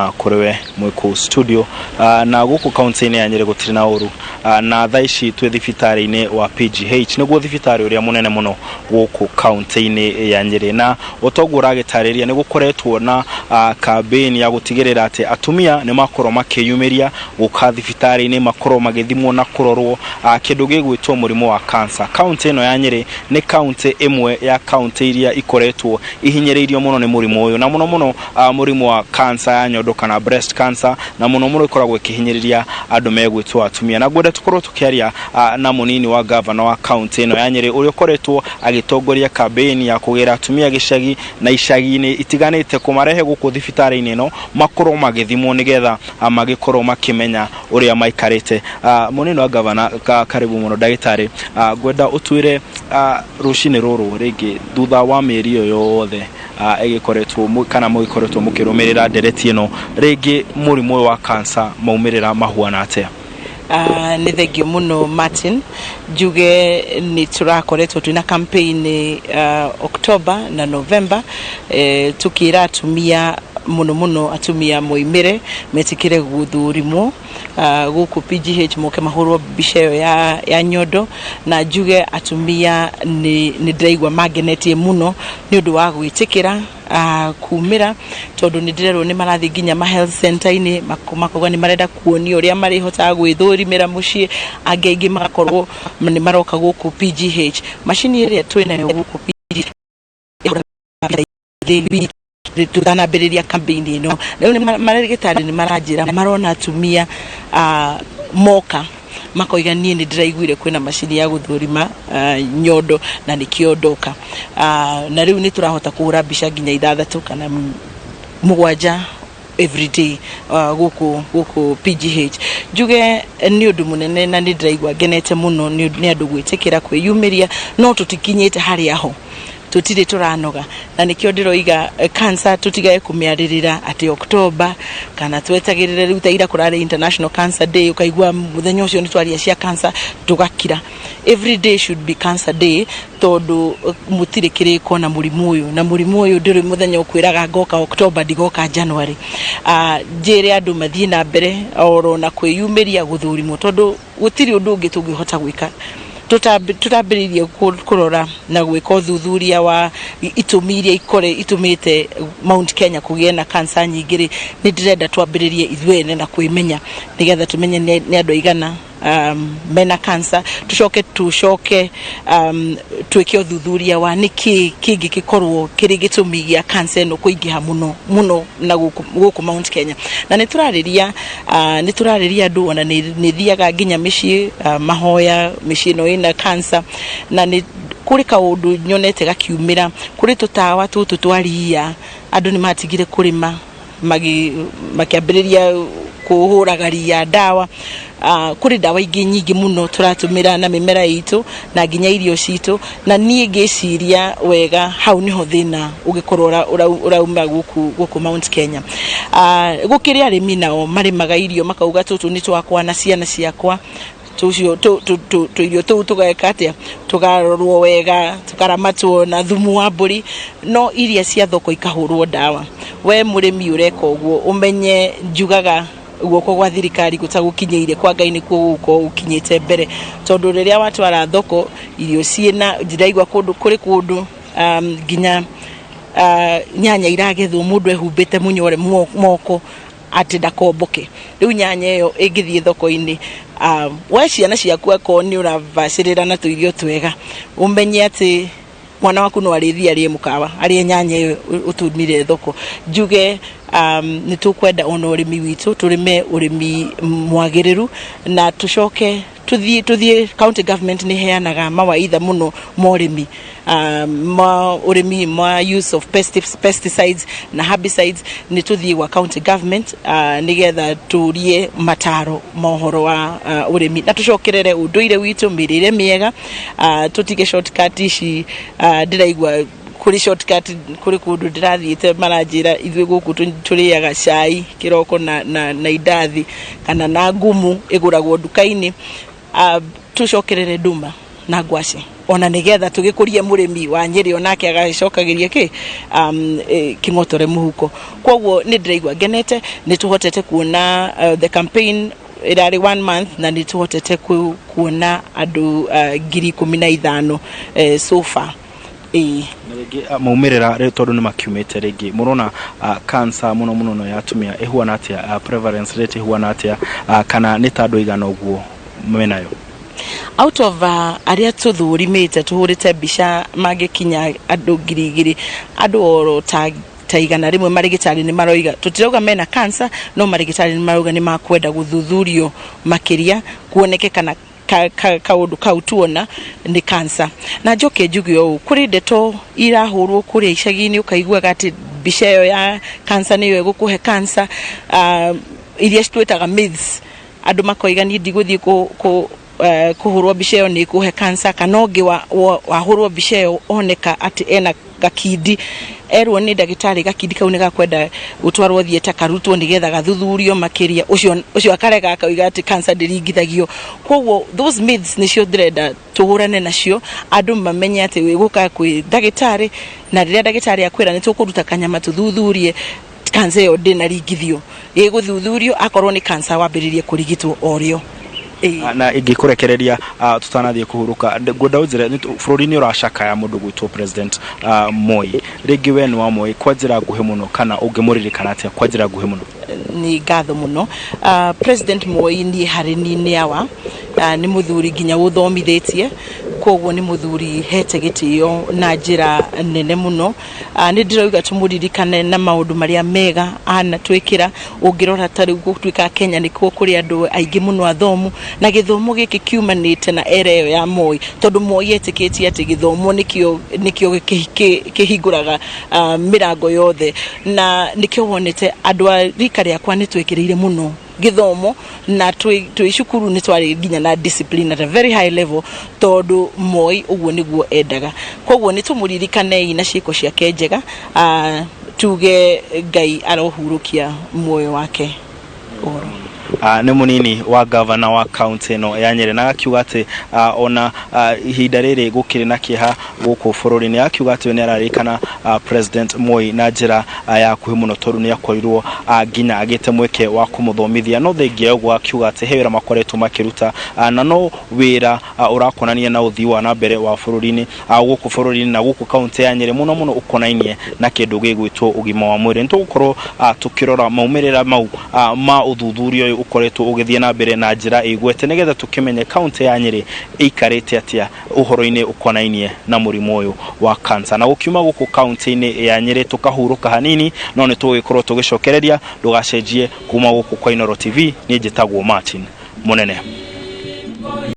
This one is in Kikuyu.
Kũrĩ we mwĩ kũu studio na gũkũ kaunti-inĩ ya Nyĩrĩ gũtirĩ na ũru. Na thaa ici twĩ thibitarĩ-inĩ wa PGH, nĩguo thibitarĩ ũrĩa mũnene mũno gũkũ kaunti-inĩ ya Nyĩrĩ. Na otoguo ũragĩtarĩria, nĩ gũkoretwo na campaign ya gũtigĩrĩra atĩ atumia nĩ makorwo makĩyumĩria gũka thibitarĩ-inĩ, makorwo magĩthimwo na kũrorwo kĩndũ gĩgwĩtwo mũrimũ wa cancer. Kaunti ĩno ya Nyĩrĩ nĩ kaunti ĩmwe ya kaunti iria ikoretwo ihinyĩrĩirio mũno nĩ mũrimũ ũyũ, na mũno mũno mũrimũ wa cancer ya nyondo kana breast cancer, na mũno mũno ĩkoragwo ĩkĩhinyĩrĩria andũ megwĩtwo atumia. Na ngwenda tũkorwo tũkĩaria na mũnini wa gavana wa kaunti ĩno ya Nyĩrĩ, ũrĩa ũkoretwo agĩtongoria campaign ya kũgĩra atumia gĩcagi na icagi-inĩ itiganĩte, kũmarehe gũkũ thibitarĩ-inĩ ĩno makorwo magĩthimwo nĩgetha magĩkorwo makĩmenya ũrĩa maikarĩte. Mũnini wa gavana, karibu mũno ndagĩtarĩ. Ngwenda ũtwĩre rũcinĩ rũrũ rĩngĩ, thutha wa mĩeri ĩyo yothe ĩgĩkoretwo kana mũgĩkoretwo mũkĩrũmĩrĩra ndereti ĩno, rĩngĩ mũrimũ ũyũ wa cancer maumĩrĩra mahuana atĩa? Nĩ thengio mũno, Martin. Njuge nĩ tũrakoretwo twĩna campaign October na November, tukĩra atumia, mũno mũno atumia, moimĩre metĩkĩre gũthũrimwo gũkũ PGH, moke mahũrwo mbica ĩyo ya nyondo. Na njuge atumia nĩ ndĩraigua mangenetie mũno nĩ ũndũ wa gwĩtĩkĩra kumĩra, tondũ nĩ ndĩrerwo nĩ marathiĩ nginya ma health center-inĩ, makauga nĩ marenda kuonio ũrĩa marĩhotaga gwĩthũrimĩra mũciĩ. Angĩ aingĩ magakorwo nĩ maroka gũkũ PGH. Macini ĩrĩa twĩnayo gũkũ PGH tũtanambĩrĩria campaign ĩno, rĩu nĩ marĩgĩtarĩ nĩ maranjĩra marona atumia moka makoiga, "Niĩ nĩ ndĩraiguire kwĩna macini ya gũthũrima nyondo na nĩkĩo ndoka." Na rĩu nĩ tũrahota kũhũra mbica nginya 6 kana 7 everyday gũkũ PGH. Njuge nĩ ũndũ mũnene na nĩ ndĩraigua ngenete mũno nĩ andũ gwĩtĩkĩra kwĩyumĩria, no tũtikinyĩte harĩa ho, tũtirĩ tũranoga. Na nĩkĩo ndĩroiga cancer tũtigage kũmĩarĩrĩra atĩ October kana twetagĩrĩre rĩu ta ira kũrarĩ International Cancer Day, ũkaigua mũthenya ũcio nĩ twaria cia cancer tũgakira. Every day should be Cancer Day, tondũ mũtirĩ kĩrĩko na mũrimũ ũyũ, na mũrimũ ũyũ ndũrĩ mũthenya ũkwĩraga ngoka October, ndigoka January. Njĩre andũ mathiĩ na mbere oro na kwĩyumĩria gũthũrimwo, tondũ gũtirĩ ũndũ ũngĩ tũngĩhota gwĩka tũtambĩrĩirie kũrora na gwĩka ũthuthuria wa itũmi iria ikore itũmĩte Mount Kenya kũgĩe na cancer nyingĩ. Rĩ, nĩ ndĩrenda twambĩrĩrie ithuĩ ene na kwĩmenya, nĩgetha tũmenye nĩ andũ aigana mena cancer, tũcoke twĩke ũthuthuria wa nĩkĩ kĩngĩgĩkorwo kĩrĩ gĩtũmi gĩa cancer ĩno kũingĩha mũno mũno na gũkũ Mount Kenya. Na nĩ tũrarĩria andũ, ona nĩ thiaga nginya mĩciĩ, mahoya mĩciĩ ĩno ĩna cancer. Na nĩ kũrĩ kaũndũ nyonete gakiumĩra, kũrĩ tũtawa tũtũ twa ria, andũ nĩ matigire kũrĩma, makĩambĩrĩria kũhũraga ria ndawa. Kũrĩ ndawa ingĩ nyingĩ mũno tũratũmĩra na mĩmera itũ na nginya irio citũ, na niĩ ngĩciria wega hau nĩho thĩna ũgĩkorwo ũrauma gũkũ Mount Kenya. Gũkĩrĩ arĩmi nao marĩmaga irio makauga, "Tũtũ nĩ twakwa na ciana ciakwa." Tũcio tũirio tũu tũgeka atĩa? Tũkarorwo wega, tũkaramatwo na thumu wa mbũri, no iria cia thoko ikahũrwo ndawa. We mũrĩmi ũreka ũguo, ũmenye njugaga guoko gwa thirikari gũtagũkinyĩire, kwa Ngai nĩkuo gũgũkorwo gũkinyĩte mbere, tondũ rĩrĩa watwara thoko irio ciĩna, ndĩraigua kũndũ kũrĩ kũndũ nginya nyanya iragethwo mũndũ ehumbĩte mũnyore moko atĩ ndakomboke. Rĩu nyanya ĩyo ĩngĩthiĩ thoko-inĩ, we ciana ciaku akorwo nĩ ũrabacĩrĩra na tũirio twega, ũmenye atĩ mwana waku no arĩthiĩ arĩe mũkawa, arĩe nyanya ĩyo ũtũmire thoko. Njuge nĩ tũkwenda ona ũrĩmi witũ tũrĩme ũrĩmi mwagĩrĩru, na tũcoke tũthiĩ county government nĩ heanaga mawaitha mũno ma ũrĩmi, ma ũrĩmi ma use of pesticides na herbicides. Nĩ tũthiĩ gwa county government nĩgetha tũrie mataro ma ũhoro wa ũrĩmi, na tũcokerere ũndũire witũ, mĩrĩre mĩega, tũtige shortcut ici. Ndĩraigua kũrĩ shortcut, kũrĩ kũndũ ndĩrathiĩte maranjĩra ithuĩ gũkũ tũrĩaga cai kĩroko na indathi kana na ngumu ĩgũragwo nduka-inĩ. Tũcokerere ndũma na ngwacĩ. Ona nĩgetha tũgĩkũrie mũrĩmi wa Nyĩrĩ, onake agagĩcokagĩria kĩ kĩng'otore mũhuko. Koguo nĩ ndĩraigua ngenete nĩ tũhotete kuona the campaign ĩrarĩ one month, na nĩ tũhotete kuona andũ 15,000 so far, ĩĩ. Na rĩngĩ maumĩrĩra rĩu tondũ nĩ makiumĩte, rĩngĩ mũrona cancer mũno mũno no ya atumia ĩhuana atĩa, prevalence rate ĩhuana atĩa, kana nĩ ta andũ aigana ũguo menayo? Out of arĩa tũthũrimĩte, tũhũrĩte mbica, mangĩkinya andũ 2,000, andũ oro ta 100 marĩgĩtarĩ nĩ maroiga, tũtirauga mena cancer, no marĩgĩtarĩ nĩ marauga nĩ makwenda gũthuthurio makĩria kuoneke kana kaũndũ kau tuona nĩ cancer. Na njoke njuge ũũ, kũrĩ ndeto irahũrwo kũrĩa icagi-inĩ, ũkaiguaga atĩ mbica ĩyo ya cancer nĩyo ĩgũkũhe cancer, iria twĩtaga myths. Andũ makoiga niĩ ndigũthiĩ kũhũrwo mbica ĩyo, nĩ ĩkũhe cancer, kana ũngĩ wahũrwo mbica ĩyo oneka atĩ ena gakindi, erwo nĩ ndagĩtarĩ gakindi kau nĩ gakwenda gũtwarwo theatre karutwo nĩgetha gathuthurio makĩria, ũcio akarega, akauga atĩ cancer ndĩringithagio. Koguo those myths nĩcio ndĩrenda tũhũrane nacio, andũ mamenye atĩ wĩgũka kwĩ ndagĩtarĩ, na rĩrĩa ndagĩtarĩ akwĩra nĩ tũkũruta kanyama tũthuthurie, cancer ĩyo ndĩnaringithio, ĩgũthuthurio, akorwo nĩ cancer wambĩrĩrie kũrigitwo o rĩo. Ĩĩ. Na ingĩkũrekereria tutanathiĩ kũhurũka, ngwenda ũnjĩre bũrũri nĩ ũracakaya mũndũ gwĩtwo President Moi. Rĩngĩ we nĩ wa Moi kwa njĩra nguhĩ mũno, kana ũngĩmũririkana atĩa kwa njĩra nguhĩ mũno? Nĩ ngatho mũno. President Moi niĩ harĩ niĩ nĩ awa, nĩ mũthuri nginya ũthomithĩtie, koguo nĩ mũthuri hete gĩtĩo na njĩra nene mũno. Nĩ ndĩrauga tũmũririkane na maũndũ marĩa mega anatwĩkĩra. Ũngĩrora ta rĩu gũtuĩka Kenya nĩkuo kũrĩ andũ aingĩ mũno athomu, na gĩthomo gĩkĩ kiumanĩte na era ĩyo ya Moi, tondũ Moi etĩkĩtie atĩ gĩthomo nĩkĩo kĩhingũraga mĩrango yothe, na nĩkĩo wonete andũ a rika rĩakwa nĩ twĩkĩrĩire mũno gĩthomo, na twĩ cukuru nĩ twarĩ nginya na discipline at a very high level, tondũ Moi ũguo nĩguo endaga. Koguo nĩ tũmũririkanei na ciĩko ciake njega, tuge Ngai arohurũkia muoyo wake ũhoro. Nĩ mũnini wa gavana wa kaunti ĩno ya Nyĩrĩ, na agakiuga atĩ ona ihinda rĩrĩ gũkĩrĩ na kĩeha gũkũ bũrũri-inĩ, akiuga atĩ we nĩ araririkana President Moi na njĩra ya hakuhĩ mũno, tondũ nĩ akorirwo nginya agĩte mweke wa kũmũthomithia. No thengia ya ũguo, akiuga atĩ he wĩra makoretwo makĩruta, na no wĩra ũrakonania na ũthii wa na mbere wa bũrũri-inĩ, gũkũ bũrũri-inĩ na gũkũ kaunti ya Nyĩrĩ mũno mũno, ũkonainie na kĩndũ gĩgwĩtwo ũgima wa mwĩrĩ. Nĩ tũgũkorwo tũkĩrora maumĩrĩra mau ma ũthuthuria ũyũ ũkoretwo ũgĩthiĩ na mbere na njĩra ĩgwete, nĩgetha tũkĩmenye kaunti ya Nyĩrĩ ĩikarĩte atĩa ũhoro-inĩ ũkonainie na mũrimũ ũyũ wa cancer. Na gũkiuma gũkũ kaunti-inĩ ya Nyĩrĩ, tũkahurũka hanini, no nĩ tũgũgĩkorwo tũgĩcokereria. Ndũgacenjie kuma gũkũ kwa Inooro TV. Niĩ njĩtagwo Martin Mũnene.